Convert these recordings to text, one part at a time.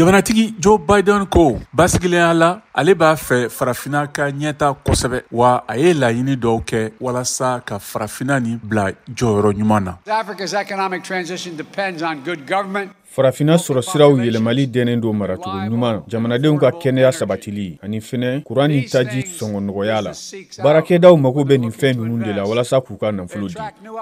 Jamanatigi Joe Biden ko basigilenya la, ale b'a fɛ Farafina ka ɲɛta kosɛbɛ, wa a ye laɲini dɔw kɛ walasa ka Farafina nin bila jɔyɔrɔ ɲuman na. Farafinna sɔrɔ siraw yɛlɛmali dɛnnen don maracogo ɲuman, jamanadenw ka kɛnɛya sabatili ani fɛnɛ kuran ni taji sɔngɔ nɔgɔya la. Baarakɛdaw mago bɛ nin fɛn ninnu de la walasa k'u ka nafolo di.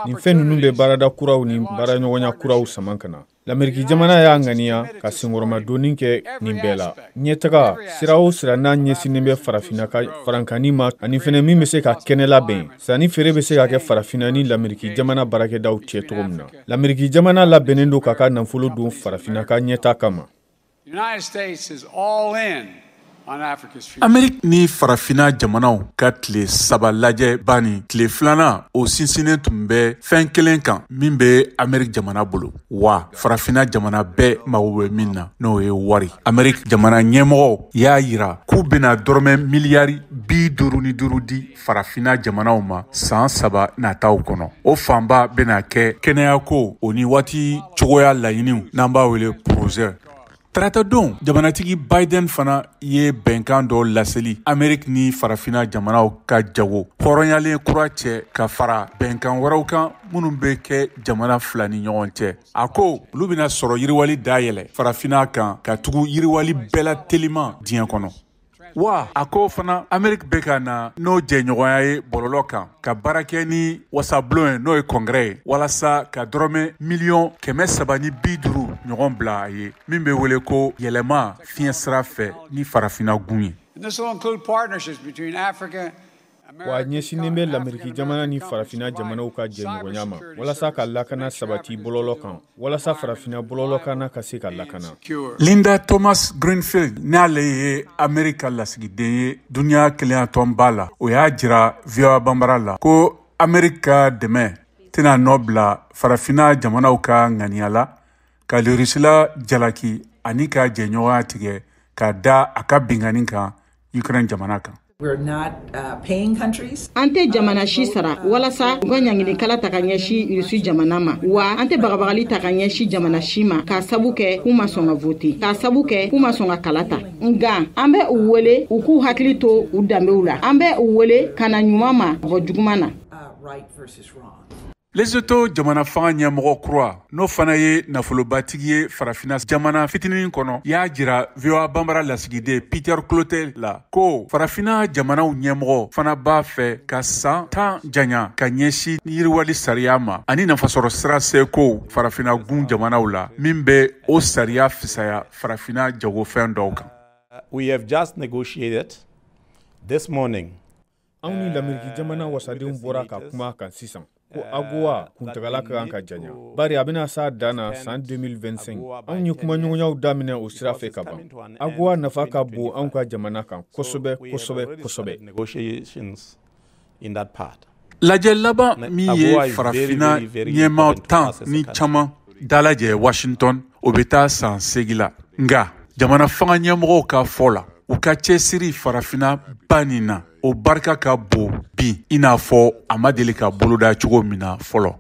Nin fɛn ninnu bɛ baarada kuraw ni baaraɲɔgɔnya kuraw saman ka na. Lameriki jamana y'a ŋaniya ka senkɔrɔmadonni kɛ nin bɛɛ la. Ɲɛtaga sira o sira n'a ɲɛsinnen bɛ Farafinna ka farankanni ma ani fɛnɛ min bɛ se ka kɛnɛ labɛn, sanni feere bɛ se ka kɛ Farafinna ni Lameriki jamana baarakɛdaw cɛ cogo min na. Lameriki jamana labɛnnen don k'a ka nafolo don Farafinna ka ɲɛta kama. Ameriki ni Farafina jamanaw ka tile 3 lajɛba nin tile 2nan, o sinsinnen tun bɛ fɛn kelen kan min bɛ Ameriki jamana bolo, wa Farafina jamana bɛɛ mago bɛ min na, n'o ye wari. Ameriki jamana ɲɛmɔgɔw y'a yira k'u bɛna dɔrɔmɛ miliyari 55 di Farafina jamanaw ma san 3 nataw kɔnɔ. O fanba bɛna kɛ kɛnɛyako o ni waati cogoya laɲiniw, n'an b'a wele projet. Tarata don, jamanatigi Biden fana ye bɛnkan dɔ laseli Ameriki ni Farafina jamanaw ka jago hɔrɔnyalen kura cɛ, ka fara bɛnkan wɛrɛw kan minnu bɛ kɛ jamana fila ni ɲɔgɔn cɛ. A ko olu bɛna sɔrɔ yiriwali dayɛlɛ Farafina kan ka tugu yiriwali bɛɛ la teliman diɲɛ kɔnɔ. Wa a ko fana Ameriki bɛ ka na n'o jɛɲɔgɔnya ye bɔlɔlɔ kan, ka baara kɛ ni wasabulon ye, n'o ye kɔngɛrɛ ye, walasa ka dɔrɔmɛ miliyɔn 350 ɲɔgɔn bila a ye, min bɛ wele ko yɛlɛma fiɲɛ sira fɛ ni Farafina gun ye. Wa ɲɛsinnen bɛ Lameriki jamana ni Farafina jamanaw ka jɛɲɔgɔnya ma walasa ka lakana sabati bɔlɔlɔ kan, walasa Farafina bɔlɔlɔkanna ka se ka lakana. Linda Thomas Greenfield, n'ale ye Amerika lasigiden ye duniya kelenyatɔnba la, o y'a jira VOA Banbara la ko Amerika dɛmɛ tɛna nɔ bila Farafina jamanaw ka ŋaniya la ka Rusila jalaki ani ka jɛɲɔgɔnya tigɛ ka da a ka binkanni kan Ukraine jamana kan. An tɛ jamana si sara walasa u ka ɲanginikala ta ka ɲɛsin Rusi jamana ma, wa an tɛ bagabagali ta ka ɲɛsin jamana si ma k'a sabu kɛ k'u ma sɔn ka vote, k'a sabu kɛ k'u ma sɔn ka kala ta. Nka an bɛ u wele u k'u hakili to u danbew la. An bɛ u wele ka na ɲuman ma bɔ juguman na. Lesotho jamana fanga ɲɛmɔgɔ kura, n'o fana ye nafolobatigi ye Farafina jamana fitinin kɔnɔ, y'a jira VOA Banbara lasigiden Peter Clotel la ko Farafina jamanaw ɲɛmɔgɔ fana b'a fɛ ka san 10 janya ka ɲɛsin yiriwali sariya ma ani nafasɔrɔ sira seko Farafina gun jamanaw la, min bɛ o sariya fisaya Farafina jagofɛn dɔw kan. We have just negotiated this morning. Anw ni Lameriki jamana wasadenw bɔra ka kuma kan sisan ko AGOA kuntagala ka kan ka janya, bari a bɛna s'a dan na san 2025. Anw ye kumaɲɔgɔnyaw daminɛ o sira fɛ ka ban. AGOA nafa ka bon anw ka jamana kan kosɛbɛ kosɛbɛ kosɛbɛ. Lajɛ laban min ye Farafina ɲɛmaa 10 ni caman dalajɛ Washington, o bɛ taa san 8 la. Nka jamana fanga ɲɛmɔgɔw ka fɔ la, u ka cɛsiri Farafina ba nin na, o barika ka bon bi i n'a fɔ a ma deli ka boloda cogo min na fɔlɔ.